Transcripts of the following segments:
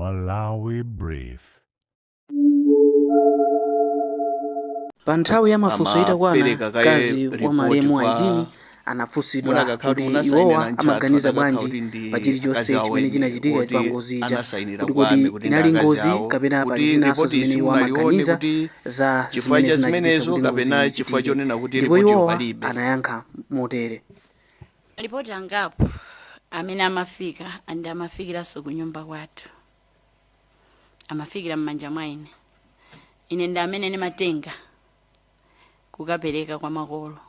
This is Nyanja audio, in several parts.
Malawi Brief. Pa nthawi ya mafunso itakwana, Amapereka kaye mkazi wa ripoti malemu kwa Aidini anafunsidwa munakakhala kuti kuti munasainira iwowa mtchatho amaganiza adakakhala bwanji kuti ndi pa chilichonse akazi awo chimene eni chinachitika oti pa ngozi ija, anasainira kuti kwa kodi ame kuti ndi inali akazi ngozi awo kapena pali kuti zinanso ripoti zimene iwo simunalione amaganiza kuti za chifukwa zimene cha zinachititsa zimenezo kuti ngozi kapena chifukwa ichitike. chonena kuti Ndipo ripotiyo iwowa palibe. anayankha motere. Malipoti angapo amene amafika and amafikiranso ku nyumba kwathu, amafikira m'manja mwa ine. Ine ndi amene ndimatenga kukapereka kwa makolo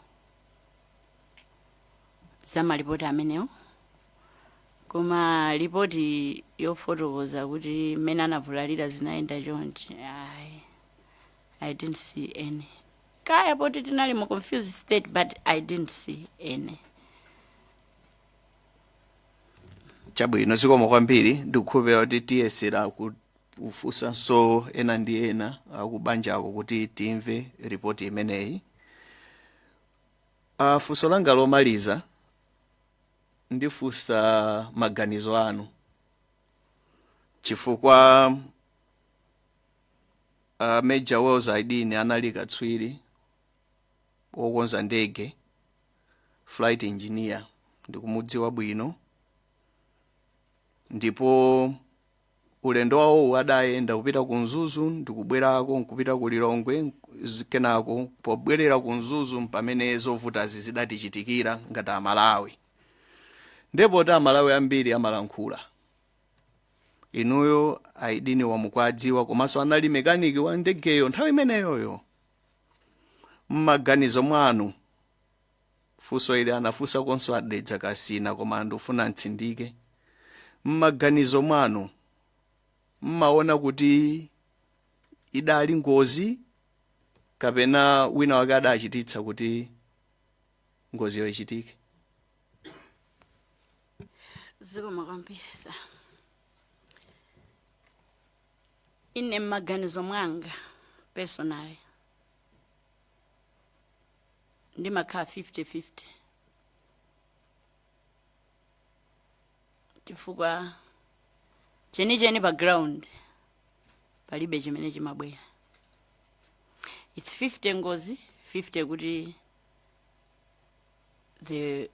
za malipoti amenewo, koma lipoti yofotokoza kuti mmene anavulalira zinayenda chonchi, ayi, I didn't see any. Kaya poti tinali mu confused state, but I didn't see any. Chabwino, zikomo kwambiri. Ndikukhulupirira kuti tiyesera kufunsanso ena ndi ena akubanjako kuti timve ripoti imeneyi. Funso langa lomaliza, ndifunsa maganizo anu chifukwa Major Wells Aidini anali katswiri wokonza ndege, flight engineer, ndikumudziwa bwino, ndipo ulendo wawowu adayenda kupita ku Mzuzu ndikubwerako, nkupita ku Lilongwe, kenako pobwerera ku Mzuzu pamene zovutazi zidatichitikira ngati Amalawi. Ndipo poti Amalawi ambiri amalankhula, inuyo Aidini mukuwadziwa, komanso anali mekaniki wa ndegeyo nthawi imeneyoyo. Mmaganizo mwanu, funso ili anafunsakonso a Dedza Kasina, koma ndikufuna ntsindike, mmaganizo mwanu mmaona kuti idali ngozi kapena wina wake adachititsa kuti ngoziyo ichitike? Zikomo kwambiri, sir. Ine mmaganizo mwanga, personally, ndimakhala 50-50, chifukwa chenicheni pa ground palibe chimene chimabwera. It's 50 ngozi, 50 kuti the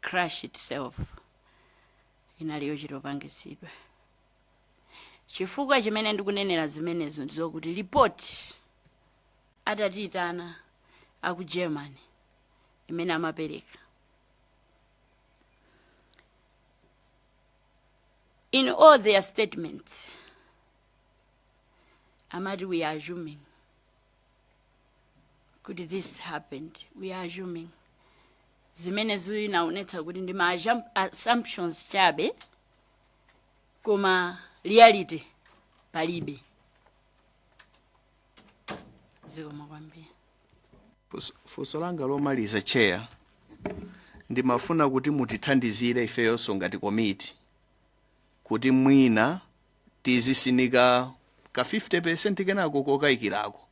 crash itself inali yochitopangitsidwa. Chifukwa chimene ndikunenera zimenezo ndizokuti report atatiyitana aku Germany imene amapereka, in all their statements amati, "We are assuming kuti this happened, we are assuming." Zimene zinaonetsa kuti ndi ma assumptions chabe, koma reality palibe. Zikomo kwambiri. Funso langa lomaliza, Chair, ndimafuna kuti mutithandizire ifeyonso ngati komiti kuti mwina tizisinika ka 50% kenako kokayikirako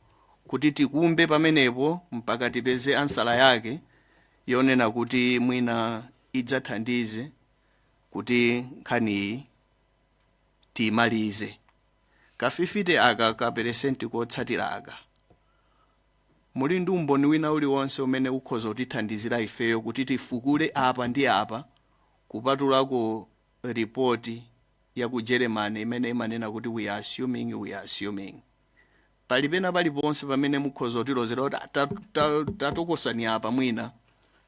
kuti tikumbe pamenepo mpaka tipeze ansala yake yonena kuti mwina idzathandize kuti nkhaniyi tiyimalize. Ka 50 aka ka peresenti kotsatira aka, muli ndi umboni wina uliwonse umene ukhoza kutithandizira ifeyo kuti tifukule apa ndi apa, kupatulako ripoti ya ku Germany imene imanena kuti, "We are assuming, we are assuming"? Pali pena paliponse pamene mukhoza kutilozera kuti, "Ah, tatokosani apa mwina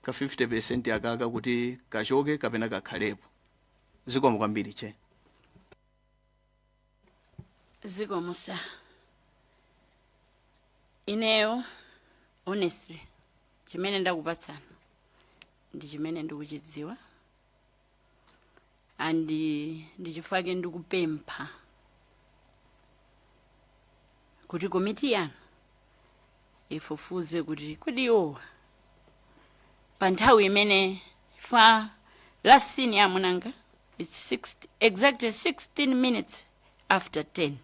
ka 50% akaka kuti kachoke kapena kakhalepo"? Zikomo kwambiri, Chair. Zikomo, sir. Ineyo honestly, chimene ndakupatsani ndi chimene ndikuchidziwa, and ndi chifukwa chake ndikupempha kuti komiti yanu ifufuze kuti kodi iwowa pa nthawi imene fa last seen ya amunanga, it's exactly 16 minutes after 10.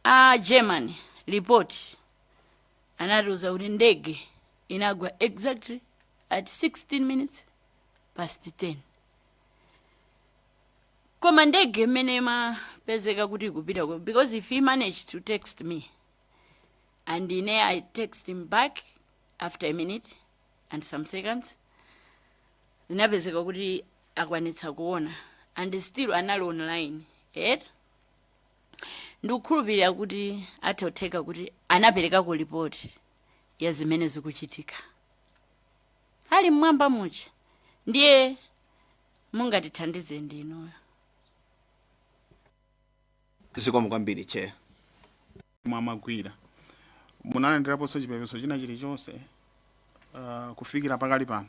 A Germany report anatiuza kuti ndege inagwa exactly at 16 minutes past 10. Koma ndege imene imapezeka kuti ikupita because if he managed to text me and ine I text him back after a minute and some seconds, zinapezeka kuti akwanitsa kuona and still anali online, eh? Ndikukhulupirira kuti atha kutheka kuti anaperekako ripoti ya zimene zikuchitika ali mmwamba muja. Ndiye mungatithandize ndinuyo. Zikomo kwambiri, Chair. Mwamagwira munalandiraponso chipepeso china chilichonse kufikira pakali pano?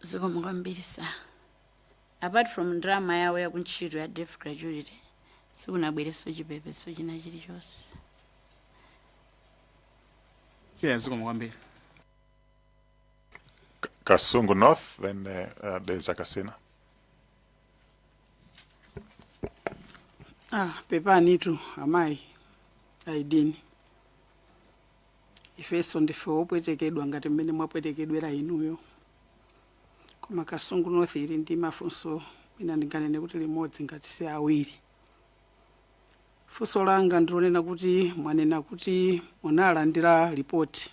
Zikomo kwambiri, sir. Apart from ndalama yawo yakuntchito ya death gratuity, sikunabwereso chipepeso china chilichonse. Yeah, zikomo kwambiri. Kasungu North, then there's Akasina. Ah, pepanitu amayi Aidini, ifenso ndife opwetekedwa ngati mmene mwapwetekedwera inuyo, koma Kasungu North ili ndi mafunso, mwina ndinganene kuti limodzi ngati si awiri. Funso langa ndilonena kuti mwanena kuti munalandira ripoti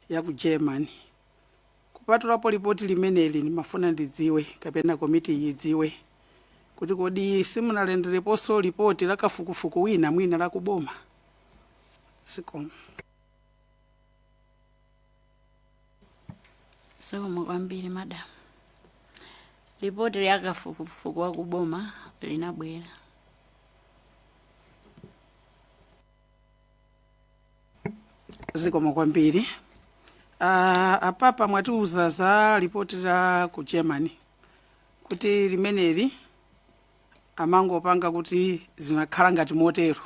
ya ku Germany. Kupatulapo ripoti limeneli, ndimafuna ndidziwe kapena komiti iyi idziwe kuti kodi simunalandireponso ripoti la kafukufuku wina, mwina la kuboma? Zikomo. Zikomo kwambiri, madam. Ripoti ya kafukufuku wa kuboma linabwera. Zikomo kwambiri. Apapa mwatiuza za ripoti la ku Germany kuti limeneli amangopanga kuti zinakhala ngati motero,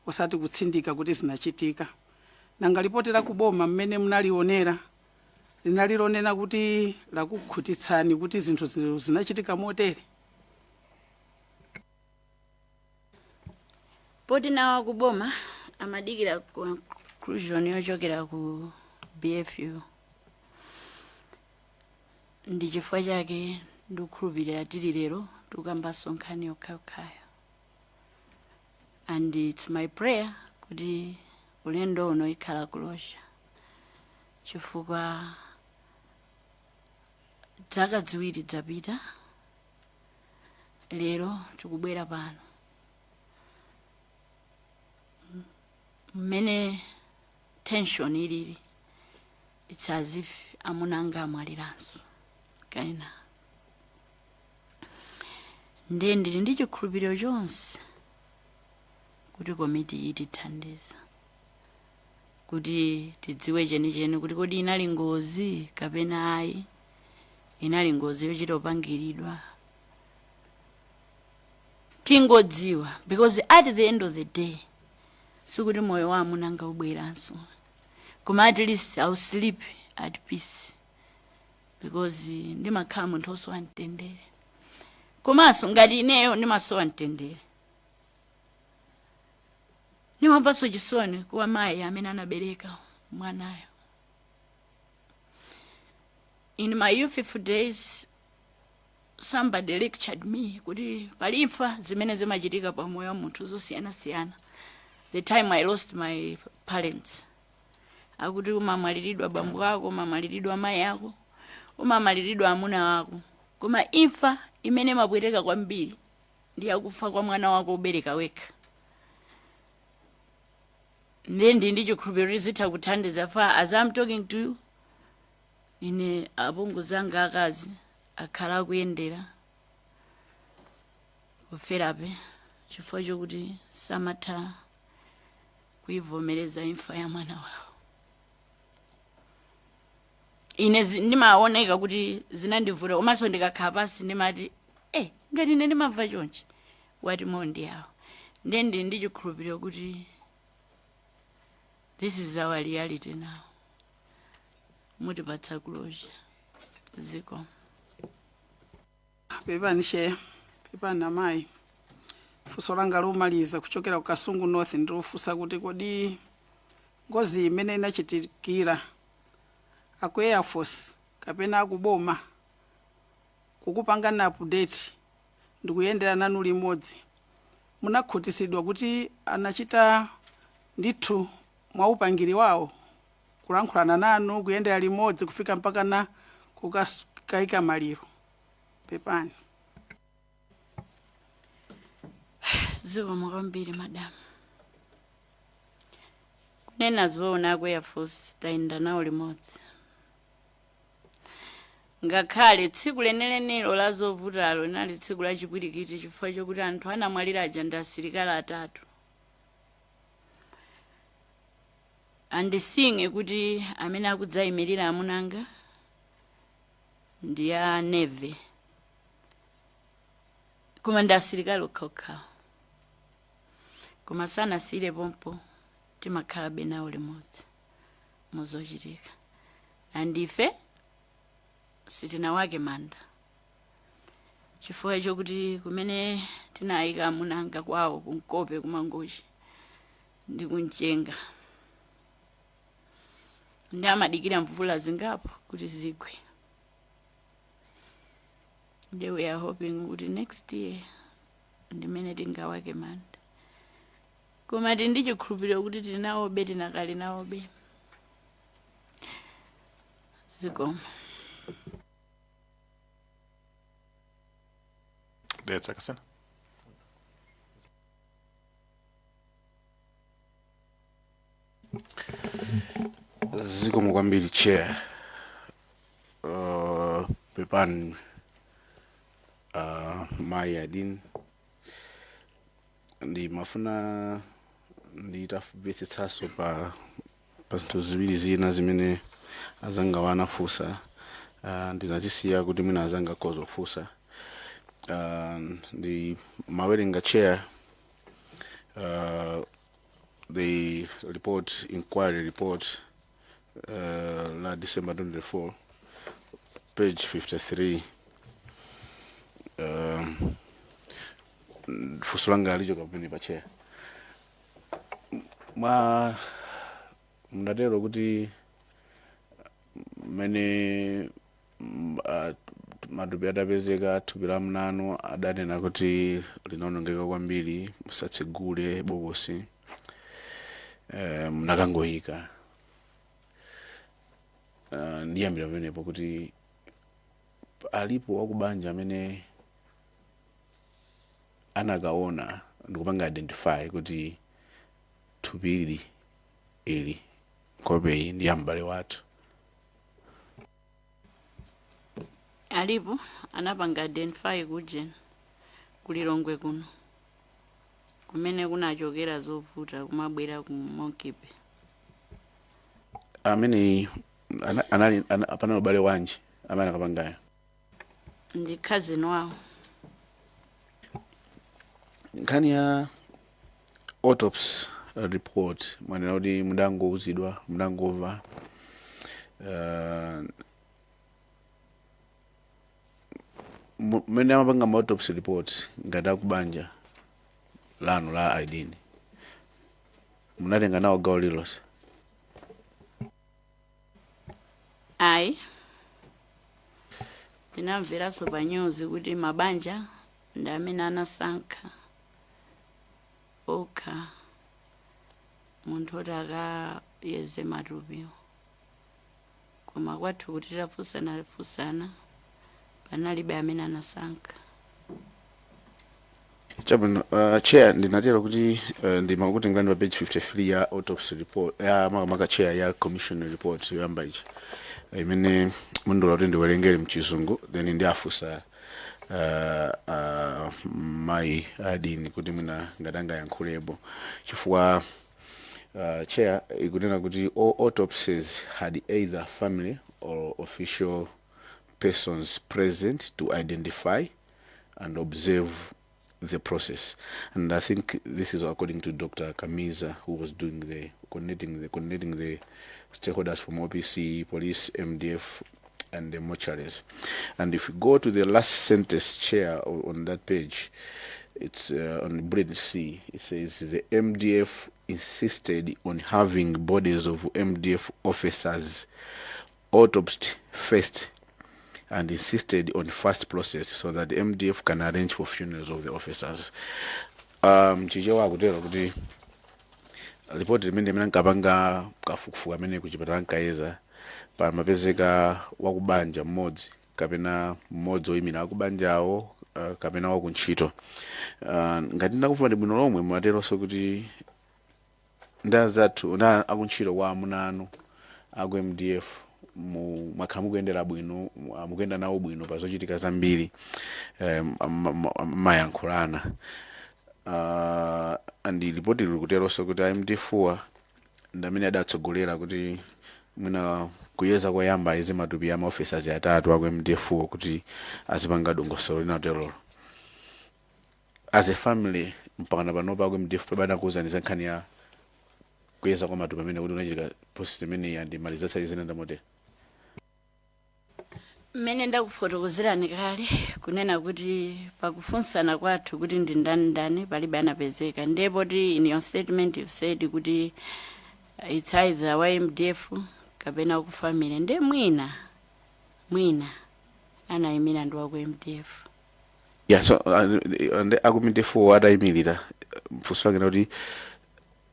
osati kutsindika kuti zinachitika. Nanga ripoti la kuboma mmene munalionera linali lonena kuti lakukhutitsani kuti zinthu zinachitika motere? Poti nawo akuboma amadikira conclusion yochokera ku BFU, ndi chifukwa chake ndikukhulupirira tili lero tikambanso nkhani yokhayokhayo, and it's my prayer kuti ulendo uno ikhala closure, chifukwa zaka 2 zapita, lero tikubwera pano mmene tension ilili, it's as if amuna anga amwaliranso kaina. Ndiye ndili ndi chikhulupiriro chonse kuti komiti itithandiza kuti tidziwe chenicheni kuti kodi inali ngozi kapena ayi, inali ngozi yochita kupangiridwa. Tingodziwa, because at the end of the day sikuti moyo wa amuna anga ubweranso, koma at least I'll sleep at peace, because ndimakhala munthu osowa mtendere. Komanso ngati ineyo ndimasowa mtendere, ndimamvanso chisoni kuwa mayi amene anabereka mwanayo. In my youthful days somebody lectured me kuti pali imfa zimene zimachitika pa moyo wa munthu zosiyanasiyana. The time I lost my parents, akuti umamwaliridwa bambo ako, umamwaliridwa mayi ako, umamwaliridwa amuna ako, koma imfa imene imapweteka kwambiri ndi yakufa kwa mwana wako ubereka wekha. Ndiye ndi chikhulupiriro kuti zitha kuthandiza. Fa as I'm talking to you, ine apongozi anga akazi akhala akuyendera ku therapy chifukwa chokuti samatha kuivomereza imfa ya mwana wawo. Ine ndimaoneka kuti zinandivuta, komanso ndikakhala pasi ndimati, ngati ine ndimamva chonchi, wati mondi yawo. Ndiye ndili ndi chikhulupiriro kuti this is our reality now, mutipatsa closure. Zikomo. Pepani Chair, pepani amayi. Funso langa lomaliza kuchokera ku Kasungu North ndilofunsa kuti kodi ngozi imene inachitikira aku Air Force kapena akuboma kukupangani update ndikuyendera nanu limodzi, munakhutisidwa kuti anachita ndithu mwaupangiri wawo kulankhulana nanu, kuyendera limodzi kufika mpaka na kukayika maliro? Pepani. Zikomo kwambiri, madam. Kunena zoona, aku Air Force tayenda nawo limodzi, ngakhale tsiku lenelenelo la zovutalo linali tsiku la chipwirikiti, chifukwa chokuti anthu anamwalira aja ndi asilikali atatu, andisinge kuti amene akudzayimirira amunanga ndi a Navy, koma ndi asilikali okhaokhawo, koma sanasiyire pompo. Timakhalabe nawo limodzi muzochitika, and ife sitinawake manda chifukwa chokuti kumene tinayika amunanga kwawo kunkope kumangochi ndi kumchenga, ndi amadikira mvula zingapo kuti zigwe. Ndi we are hoping kuti next year ndimene tingawake manda, koma tili ndi chikhulupiriro kuti tinawobe, tinakali nawobe. Zikomo. Dedza Kasina. Zikomo kwambiri, Chair. Pepani, mayi Adin, ndimafuna nditamvetsetsanso pa zinthu ziwiri zina zimene azanga wanafunsa, ndinazisiya kuti mwina azanga akhoza kufunsa. Ndi mawerenga, Chair, the report, inquiry report la December 24, page 53. Funso langa lichoka pamene pa, Chair. Mwa munatero kuti mmene matupi atapezeka, thupi la mnanu adanena kuti linaonongeka kwambiri, musatsegule bokosi, munakangoyika. Ndiyambira pamenepo kuti alipo wakubanja amene anakaona ndikupanga identify kuti thupi ili ili, nkhope iyi ndi ya m'bale wathu? Alipo, anapanga identify kujen kulilongwe kuno kumene kunachokera zovuta kumabwera ku Monkey Bay. Amene anali panali ubale wanji amene anakapangayo? Ndi cousin wawo. Nkhani ya autopsy report, mwanena kuti mudangouzidwa, mudangomva. Mmene amapanga ma autopsy report, ngati akubanja lanu la Aidini, munatenga nawo gawo lililonse? Ayi, ndinamveranso pa news kuti mabanja ndi amene anasankha okha munthu oti akayeze matupiwo, koma kwathu kuti tafunsana funsana, panalibe amene anasankha. Chabwino, Chair, ndinatero kuti ndimakutengani pa page 53 ya autopsy report ya makamaka, Chair, ya commission report yoyamba ichi, imene mundilola kuti ndiwerengere mchizungu, then ndiafunsa mayi Adini kuti mwina ngati angayankhulepo, chifukwa Chair, ikunena kuti all autopsies had either family or official persons present to identify and observe the process. And I think this is according to Dr. Kamiza, who was doing the coordinating the stakeholders from OPC, police, MDF, and the mortuaries. And if you go to the last sentence, Chair, on that page, it's on bullet C. It says the MDF insisted on having bodies of MDF officers autopsied first. and insisted on fast process so that the MDF can arrange for funerals of the officers. Chichewa akutero kuti ripoti limene limene ankapanga kafukufuku amene kuchipatala ankayeza, pamapezeka wakubanja mmodzi kapena mmodzi oyimira akubanjawo, kapena wakuntchito. Ngati ndakumva bwino lomwe, mumateronso kuti ndi anzathu na akuntchito kwa amuna anu aku MDF mwakhala mukuyendera bwino, mukuyenda nawo bwino pa zochitika zambiri, mayankhulana. And ripoti likuteronso kuti MDF wa ndi amene adatsogolera kuti mwina kuyeza koyamba ayeze matupi a maofficers atatu aku MDF kuti azipanga dongosolo linaterolo. As a family, mpakana panopa aku MDF pabanakuwuzani za nkhani ya kuyeza kwa matupi amene kuti unachitika process imeneyi and malizatsa izinenda motere? Mmene ndakufotokozerani kale kunena kuti pakufunsana kwathu kuti ndi ndani ndani, palibe anapezeka. Ndipo kuti in your statement you said kuti it's either wa MDF kapena ku family, nde mwina anayimira ndi waku MDF. Yeah, so and aku MDF adayimirira, mfunso wake kuti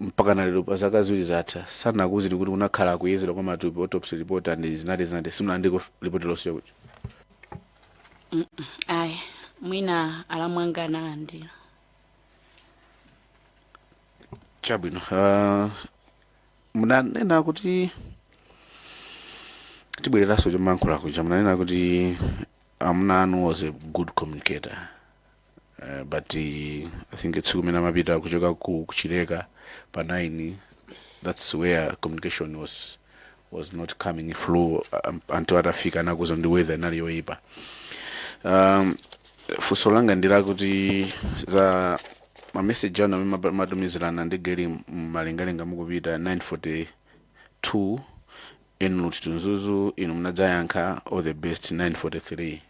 mpaka na lero pa zaka 2 zatha, sanakuwuzeni kuti kunakhala kuyezedwa kwa matupi, autopsy report and zinati simunalandiko ripoti lonse yakuti? Ayi, mwina alamwanga analandira. Chabwino. Munanena kuti, tibwereranso chomankhula kuja, munanena kuti amuna anu was a good communicator, but I think tsiku limene amapita kuchoka ku Chileka pa 9, that's where communication was not coming through, until atafika anakuza ndi weather inali yoyipa. Funso langa ndi lakuti za mameseji anu amene matumizirana ndi geli mmalengalenga mukupita 9:42 en route to Mzuzu, inu munadzayankha "All the best" 9:43,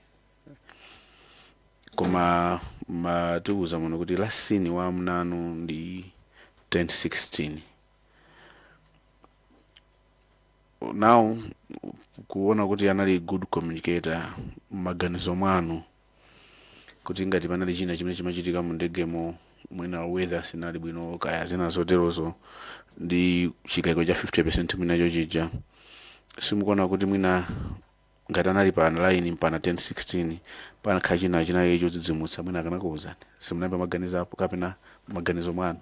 koma matiuza muno kuti last seen wa amunanu ndi 10:16. Now, kuona kuti anali good communicator, m'maganizo mwanu kuti ngati panali china chimene chimachitika mu ndegemo, mwina weather sinali bwino, kaya zina zoterozo, ndi chikayiko cha 50% mwina chochija, simukuona kuti mwina ngati anali pa line mpana 10:16, panakhala china chinayi chodzidzimutsa, mwina akanakuwuzani? Simunayambe maganizo kapena maganizo mwanu?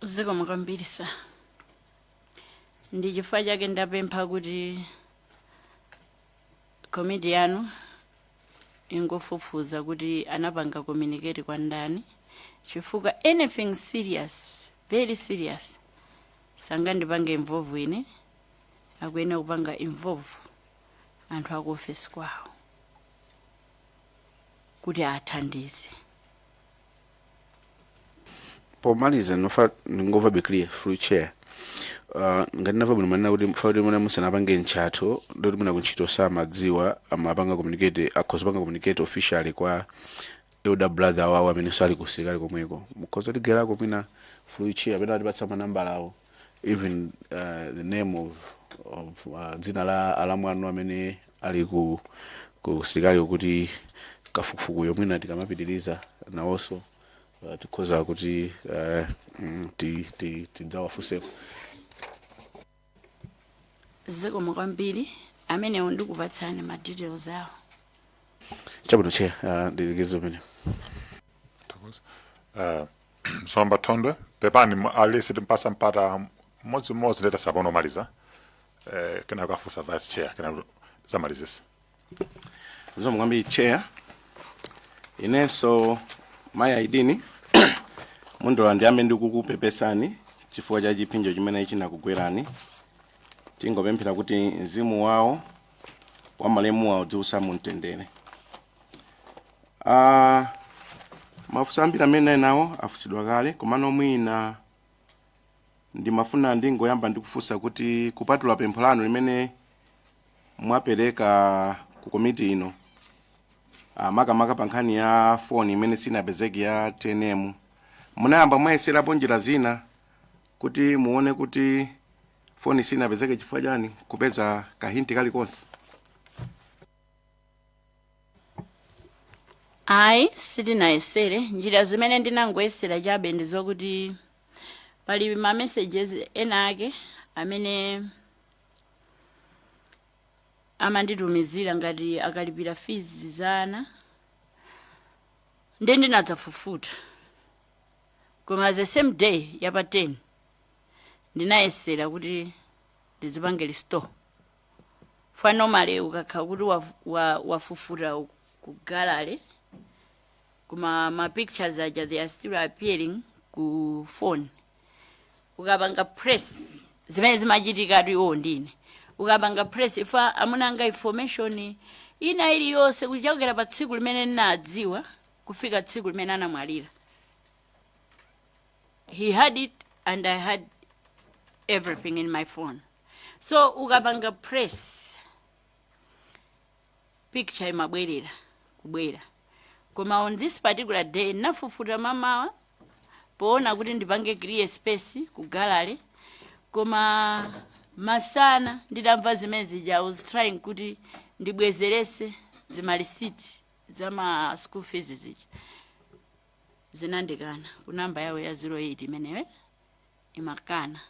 Zikomo kwambiri, sir. Ndi chifukwa chake ndapempha kuti komiti yanu ingofufuza kuti anapanga communicate kwa ndani, chifukwa anything serious, very serious, sangandipange involve ine, akuyenera kupanga involve anthu aku ofesi kwawo kuti athandize. Pomaliza, nofa ndingova be clear through chair, ngati ndamva bwino, manena kuti mfa kuti muna musanapange ntchatho, ndoti muna kuntchito samadziwa, amapanga communicate, akhoza kupanga communicate officially kwa elder brother wawo amene sali kusilikali komweko. Mukhoza tigerako mwina through chair amene atipatsa manambala awo, even the name of dzina la alamu anu amene ali ku silikali, kuti kafukufukuyo mwina tikamapitiriza nawonso tikhoza kuti tidzawafunseko. Zikomo kwambiri. Amenewo ndikupatsani ma details awo. Chabwino, chair, ndilekeze pamene. Thokoza. Zomba Thondwe, pepani, alisi timpasa mpata mmodzimmodzi ndeta sapono maliza, kenako afunsa vice chair, kenako zamalizisa. Zikomo kwambiri, chair. Inenso, mayi Aidini, mundola ndiyambe ndikukupepesani chifukwa cha chipsinjo chimene chinakugwerani. Tingopemphera kuti mzimu wawo wa malemu wawo uziwusa mumtendere. Mafunso ambiri amene ali nawo afunsidwa kale, komano mwina ndimafuna ndingoyamba ndikufunsa kuti kupatula pempho lanu limene mwapereka ku komiti ino, makamaka pa nkhani ya foni imene sinapezeke ya TNM, munayamba mwayeserapo njira zina kuti muone kuti foni sinapezeke chifukwa chani, kupeza ka hint kalikonse? Ayi, sitinayesere. Njira zimene ndinangoyesera chabe ndi zokuti pali ma messages ena ake amene amanditumizira ngati akalipira fees za ana, nde ndinadzafufuta. Koma the same day yapa 10 ndinayesera kuti ndizipange restore fa normally ukakhala kuti wafufuta ku gallery, koma ma pictures aja, they are still appearing ku phone. Ukapanga press, zimene zimachitikatu iwo ndine, ukapanga press ifa amunanga information ina iliyonse kuchokera pa tsiku limene ndinadziwa kufika tsiku limene anamwalira, he had it and I had everything in my phone. So ukapanga press, picture imabwerera kubwera. Koma on this particular day nafufuta mamawa poona kuti ndipange clear space ku gallery, koma masana ndidamva zimene zija, I was trying kuti ndibwezerese zima receipt za ma school fees zija, zinandikana ku namba yawo ya 08 imeneyo, imakana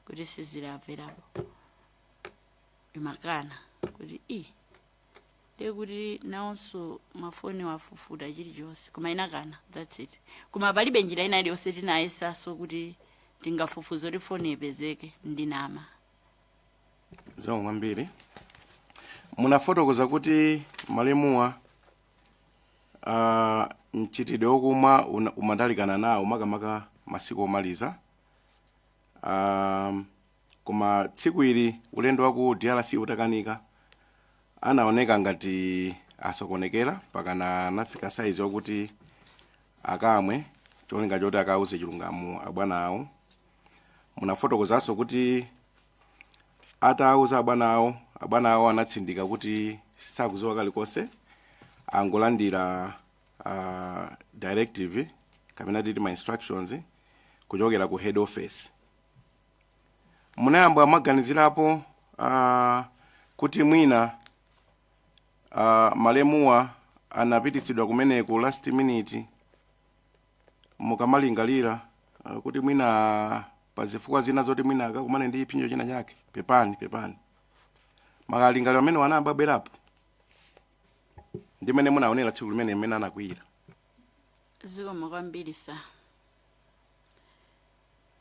kuti sizili available, imakana kuti i ndiye kuti nawonso mafoni wafufuta chilichonse, koma inakana. That's it. Koma palibe njira ina iliyonse tinayesaso kuti tingafufuze kuti foni ipezeke, ndinama. Zikomo kwambiri. Munafotokoza kuti malemuwa mchitidwe wokumwa umadalikana nawo, makamaka masiku omaliza, koma tsiku ili ulendo wa ku DRC utakanika, anaoneka ngati asokonekera pakana anafika saizi wakuti akamwe cholinga choti akauze chilungamo abwana awo. Munafotokozanso kuti atauza abwana awo, abwana awo anatsindika kuti sakudziwa kalikonse, angolandira directive kapena titi ma instructions kuchokera ku head office. Munayamba mwaganizirapo kuti mwina malemuwa anapititsidwa kumeneku last minute, mukamalingalira kuti mwina pazifukwa zina zoti mwina akakumane ndi chipsinjo china chake? Pepani, pepani, makalingaliro amene anayamba abwerapo ndimene munaonera tsiku limene mmene anakwiyira? Zikomo kwambiri, sir.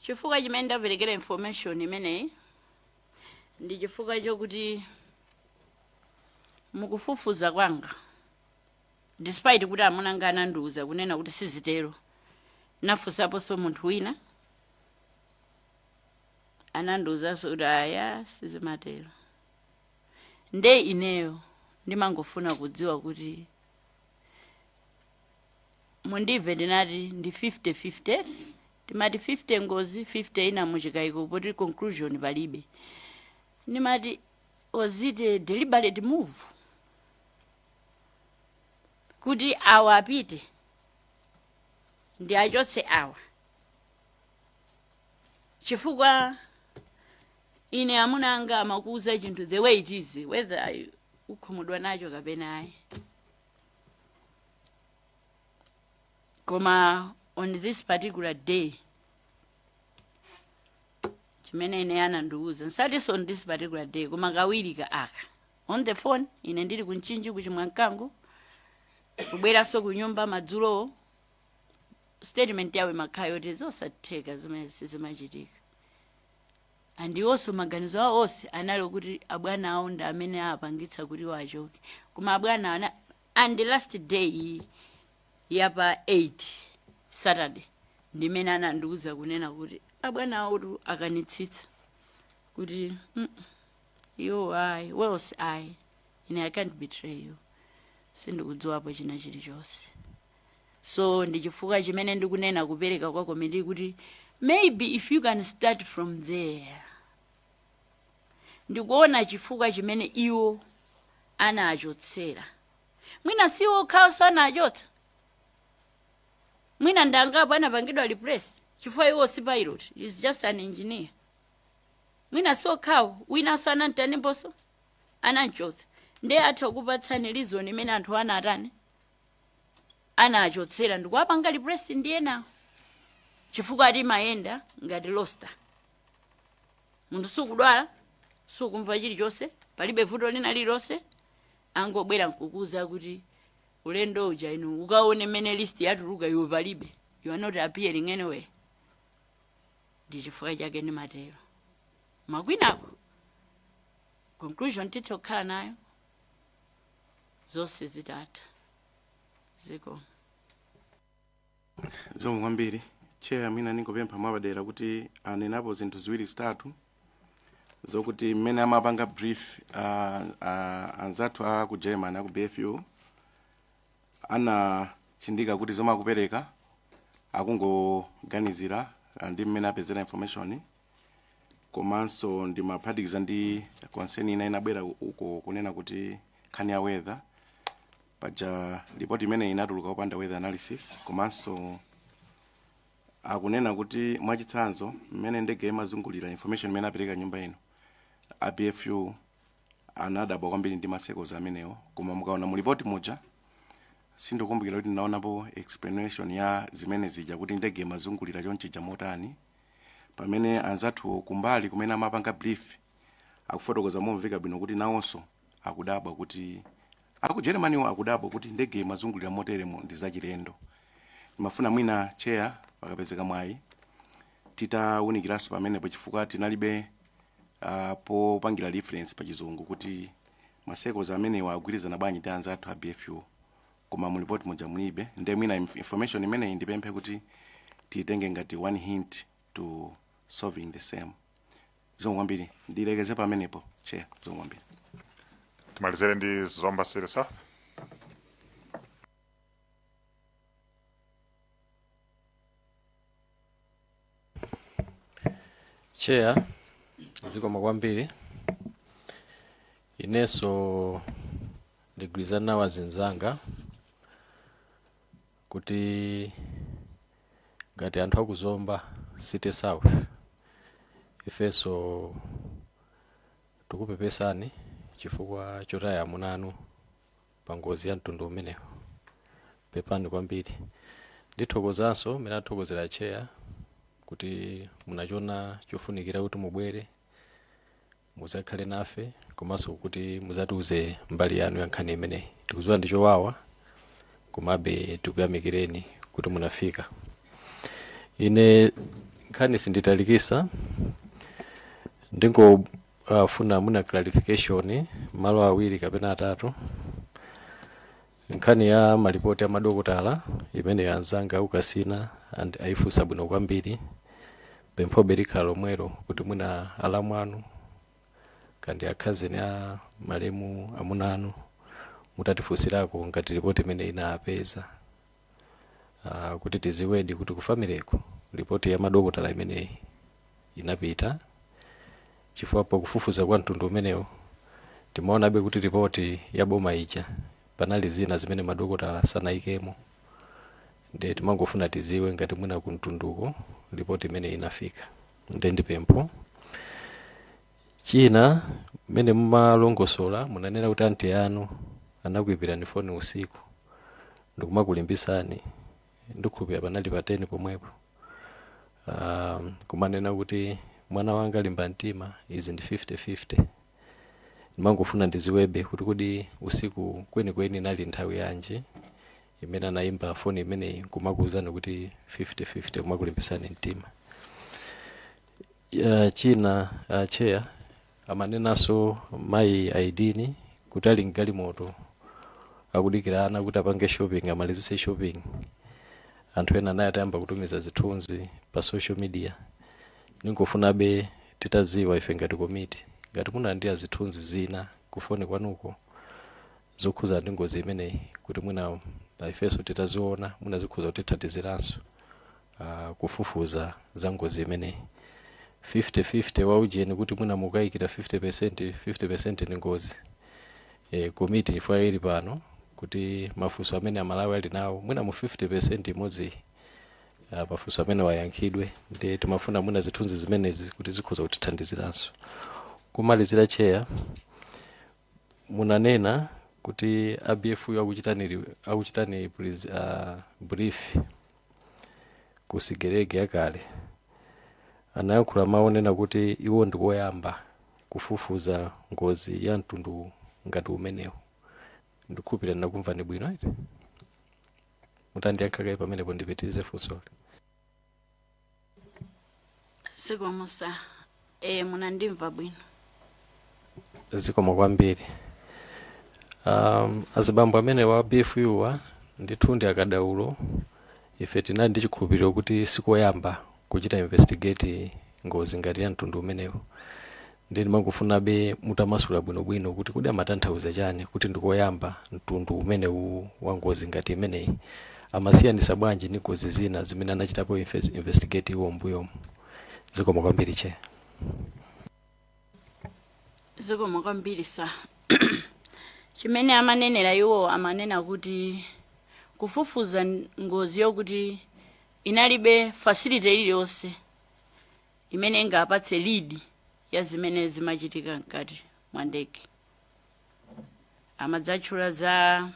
Chifukwa chimene ndaperekera information imeneyi ndi chifukwa chokuti mukufufuza kwanga, despite kuti amuna anandiuza kunena kuti sizitero, nafunsaponso munthu wina, anandiuzanso kuti aya, sizimatero. Nde ineyo ndimangofuna kudziwa kuti mundimve, ndinati ndi 50-50, timati 50 ngozi, 50 ina muchikayiko, poti conclusion palibe. Ndimati, was it a deliberate move kuti awa apite ndi achotse awa? Chifukwa ine amuna anga amakuuza chinthu the way it is, whether ukhumudwa nacho kapena ayi. Koma on this particular day chimene ine anandiuza, nsatinso on this particular day, koma kawiri ka aka on the phone, ine ndili kuMchinji kuChimwamkango, kubweranso ku nyumba madzulowo, statement yawo imakhala yoti zosatheka, zimene sizimachitika. Andiwonso maganizo awo onse anali kuti abwana awo ndi amene apangitsa kuti iwo achoke. Koma abwana ana, and the last day yapa 8, Saturday, ndimene anandiuza kunena kuti abwana awotu akanitsitsa kuti iwo ayi, welse ayi, ine I can't betray you, sindikudziwapo china chilichonse. So ndi chifukwa chimene ndikunena kupereka kwa komiti kuti maybe if you can start from there, ndikuona chifukwa chimene iwo anachotsera. Mwina si okhawo anachotsa, mwina ndangapo anapangidwa replace, chifukwa iwo si pilot, is just an engineer. Mwina si okhawo, winanso anamtaniponso, anamchotsa. Ndiye atha kupatsani reason imene anthu anatani. Anachotsera ndikuwapanga replace ndi enawo, chifukwa ati imayenda ngati roster. Munthu sukudwala, sukumva chilichonse, palibe vuto lina lililonse, angobwera nkukuza kuti ulendo uja inu ukaone mmene list yatuluka, iwe palibe, you are not appearing anywhere. Ndi chifukwa chake ndimatero. Makwinako conclusion titha kukhala nayo zonse zitatha. Ziko. Zikomo kwambiri, Chair. Mwina ningopempha mwapadera kuti anenapo zinthu ziwiri zitatu zokuti mmene amapanga brief anzathu a ku German, aku BFU, anatsindika kuti zomwe akupereka akungoganizira ndi mmene apezera information. Komanso ndimaphatikiza ndi concern ina inabwera uko kunena kuti nkhani ya weather paja, ripoti imene inatuluka kupanda weather analysis. Komanso akunena kuti mwachitsanzo mmene ndege imazungulira, information imene apereka nyumba ino, a BFU anadabwa kwambiri ndi ma circles amenewo. Koma mukaona mu ripoti muja, sindikukumbukira kuti ndinaonapo explanation ya zimene zija, kuti ndege imazungulira chonchija motani, pamene anzathu kumbali kumene amapanga brief akufotokoza momveka bwino kuti nawonso akudabwa, kuti aku Germany akudabwa kuti ndege imazungulira moteremo, ndi zachilendo. Ndimafuna mwina, Chair, pakapezeka mwayi titawunikiranso pamenepo, chifukwa tinalibe popangira reference pa Chizungu kuti ma circles amenewa agwirizana bwanji ndi anzathu a BFU, koma mu report muja mulibe. Nde mwina information imeneyi ndipemphe kuti tiyitenge ngati one hint to solving the same. Zikomo kwambiri, ndilekeze pamenepo, Chair. Zikomo kwambiri. Timalizere ndi Zomba City South. Chair, zikomo kwambiri. Inenso ndigwirizana nawo azinzanga kuti ngati anthu akuzomba City South, ifenso tikupepesani chifukwa chotaya amuna anu pa ngozi ya mtundu umenewu. Pepani kwambiri. Ndithokozanso mmene athokozera Chair kuti munachiona chofunikira kuti mubwere muzakhale nafe, komanso kuti muzatiuze mbali yanu ya nkhani imeneyi. Tikudziwa ndi chowawa, komabe tikuyamikireni kuti munafika. Ine nkhani sinditalikisa, ndingofuna muna clarification malo awiri kapena atatu. Nkhani ya malipoti a madokotala imene anzanga aukasina and ayifunsa bwino kwambiri. Pemphobe likhala lomwelo kuti mwina alamu anu kandi akhazeni a malemu amuna anu mutatifunsirako ngati ripoti imene inapeza, kuti tiziwedi kuti ku family-ko ripoti ya madokotala imeneyi inapita, chifukwa pakufufuza kwa mtundu umenewo timaonabe kuti ripoti ya boma ija panali zina zimene madokotala sanayikemo. Ndiye timangofuna tiziwe ngati mwina kumtunduko ripoti imene inafika. Ndiye ndipempho china, mmene mumalongosola munanena kuti anti anu anakuimbirani foni usiku ndikumakulimbisani, ndikhulupirira panali pa 10 pomwepo, kumanena kuti mwana wanga limba mtima, izi ndi 50-50. Ndimangofuna ndiziwebe kuti kodi usiku kwenikweni inali nthawi yanji imene anayimba foni imeneyi kumakuwuzani kuti 50-50, kumakulimbisani mtima? China, Chair, amanenanso mayi Aidini kuti ali mgalimoto akudikira ana kuti apange shopping, amalizise shopping, anthu ena naye atayamba kutumiza zithunzi pa social media. Ningofunabe titaziwa ife ngati komiti ngati munalandira zithunzi zina kufoni kwanuko zokhuza ndi ngozi imeneyi, kuti mwina ifenso titaziona mwina zikhuza kutithandiziranso kufufuza za ngozi imeneyi. 50-50 waujeni kuti mwina mukayikira 50%, 50% ndi ngozi. Komiti chifukwa ili pano kuti mafunso amene Amalawi ali nawo, mwina mu 50% imodzi, mafunso amene wayankhidwe. Ndi timafuna mwina zithunzi zimenezi kuti zikhoza kutithandiziranso. Kumalizira, Chair, munanena Kuti a BFU akuchitani brief ku Sigelege yakale, anayankhula mawu onena kuti iwo ndikoyamba kufufuza ngozi ya mtundu ngati umenewu. Ndikukhulupirira ndinakumvani bwino, iti mutandiyankha kaye pamenepo ndipitirize funsoli. Zikomo, sir. Munandimva bwino. Zikomo kwambiri. Azibambo amene wa BFU wa ndithu ndi akadaulo. Ife tinali ndi chikhulupiriro kuti sikoyamba kuchita investigate ngozi ngati ya mtundu umenewu, ndi ndimangofunabe mutamasula bwinobwino kuti kodi amatanthauza chani kuti ndikoyamba mtundu umenewu wa ngozi ngati imeneyi? Amasiyanisa bwanji ndi ngozi zina zimene anachitapo investigate iwo mbuyomu? Zikomo kwambiri, Chair. Zikomo kwambiri, sir. Chimene amanenera iwo, amanena kuti kufufuza ngozi yokuti inalibe facility iliyonse imene ingapatse lead ya zimene zimachitika mkati mwa ndege. Amadzatchula za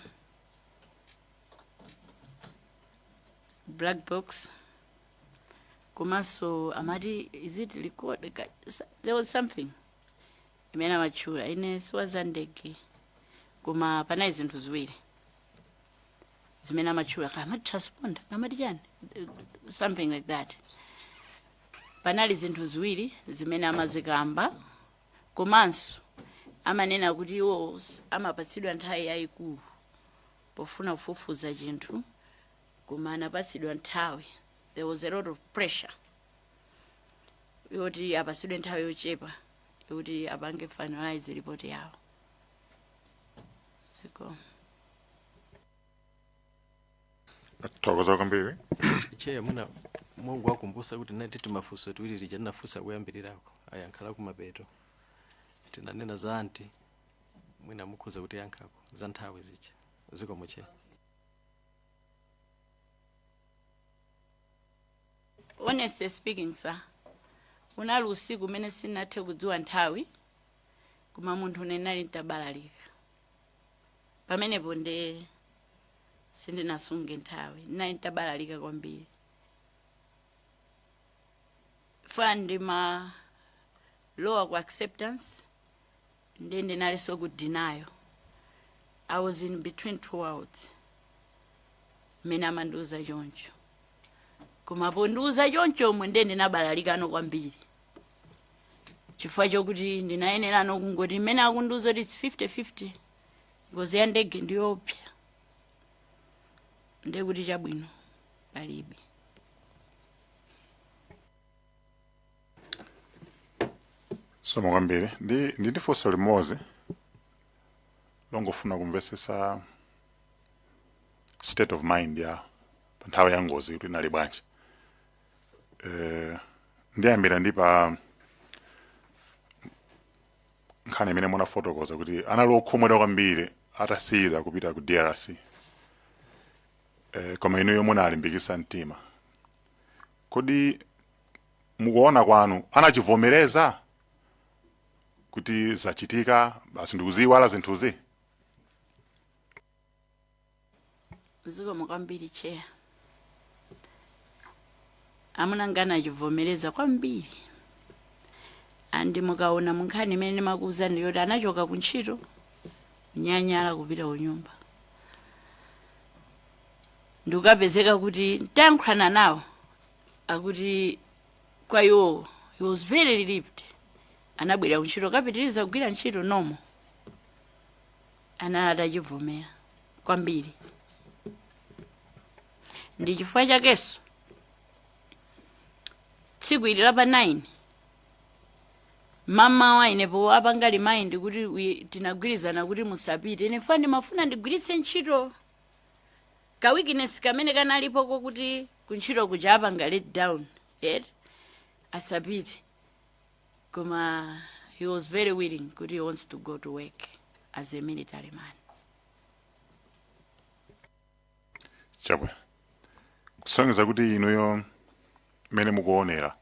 black box, komanso amati, is it record? There was something imene amatchula. Ine siwa za ndege, koma panali zinthu ziwiri zimene amatchula, kaya amati transponder, amati chani, something like that. Panali zinthu ziwiri zimene amazikamba, komanso amanena kuti iwo amapatsidwa nthawi yayikulu pofuna kufufuza chinthu, koma anapatsidwa nthawi, there was a lot of pressure yoti apatsidwe nthawi yochepa yokuti apange finalize report yawo. Zikomo. Thokoza kwambiri. Chair, mwina Mungu akumbusa kuti nati timafunso tiwiri tija tinafunsa kuyambirirako ayankhala kumapeto. Tinanena za anti, mwina mukhoza kuti yankhako za nthawi zija. Zikomo, Chair. Honestly speaking, sir, unali usiku umene sinathe kudziwa nthawi, koma munthu une nali ntabalalika pamenepo, nde sindinasunge nthawi. Ndinali ntabalalika kwambiri fa ndimalowa ku acceptance, nde ndinalinso ku denial. I was in between two worlds mmene amandiuza choncho, koma pondiuza chonchomwe nde ndinabalalikano kwambiri, chifukwa chokuti ndinayenerano kungoti mmene akundiuza kuti it's 50-50, ngozi ya ndege ndiyopsa, ndiye kuti chabwino palibe. Zikomo kwambiri. Ndi funso limodzi longofuna kumvesesa state of mind ya pa nthawi ya ngozi kuti inali bwanji. Ndiyambira ndi pa nkhani imene munafotokoza kuti anali okhumudwa kwambiri atasiyidwa kupita ku DRC, koma inuyo munalimbikisa mtima. Kodi mukuona kwanu anachivomereza kuti zachitika basi ndikuziyiwala zinthuzi? Zikomo kwambiri, Chair. Amuna anga anachivomereza kwambiri, and mukaona munkhani imene ndimakuwuzani yoti anachoka ku ntchito nyanyala kupita ku nyumba, ndikukapezeka kuti ntayankhulana nawo, akuti kwa iwo he was very relieved. Anabwera kuntchito, kapitiriza kugwira ntchito nomo. Anali atachivomera kwambiri. Ndi chifukwa chakenso tsiku ili la pa 9 mamawa inepo apanga remind kuti tinagwirizana kuti musapite, ine fa ndimafuna ndigwiritse ntchito ka weakness kamene kanalipo kokuti kuntchito kuja apanga let down yet asapite, koma he was very willing kuti he wants to go to work as a military man. Chabwino, kusonyeza kuti inuyo mmene mukuonera,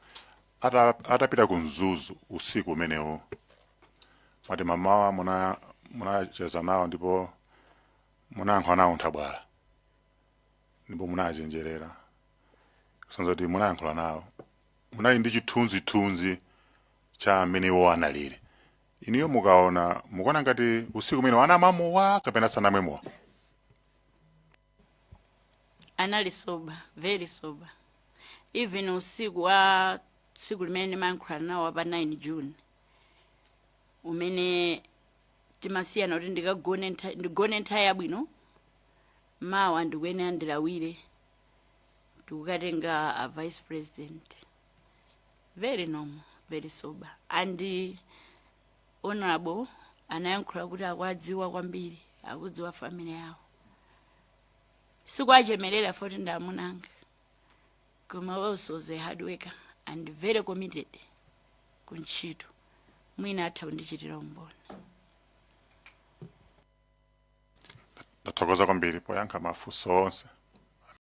atapita ku Mzuzu usiku umenewo, mwati mamawa munacheza nawo ndipo Munayankhula nawo nthabwala ndipo munachenjerera, kusonyeza kuti munayankhula nawo, munali ndi chithunzithunzi cha amene iwo analili. Iniyo mukaona, mukuona ngati usiku umene anamwa mowa kapena sanamwe mowa? Anali sober, very sober. Even usiku wa tsiku limene ndimayankhula nawo pa 9 June, umene timasiyana kuti ndikagone ndigone nthawi yabwino, mawa ndikuyenera ndilawire, ndikukatenga a vice president, very normal, very sober. And Honorable anayankhula kuti akuwadziwa kwambiri, akudziwa family yawo. Sikuachemerera foti ndi amunanga, koma also was a hard worker and very committed kuntchito. Mwina atha kundichitira umboni. Ndathokoza kwambiri poyankha mafunso onse.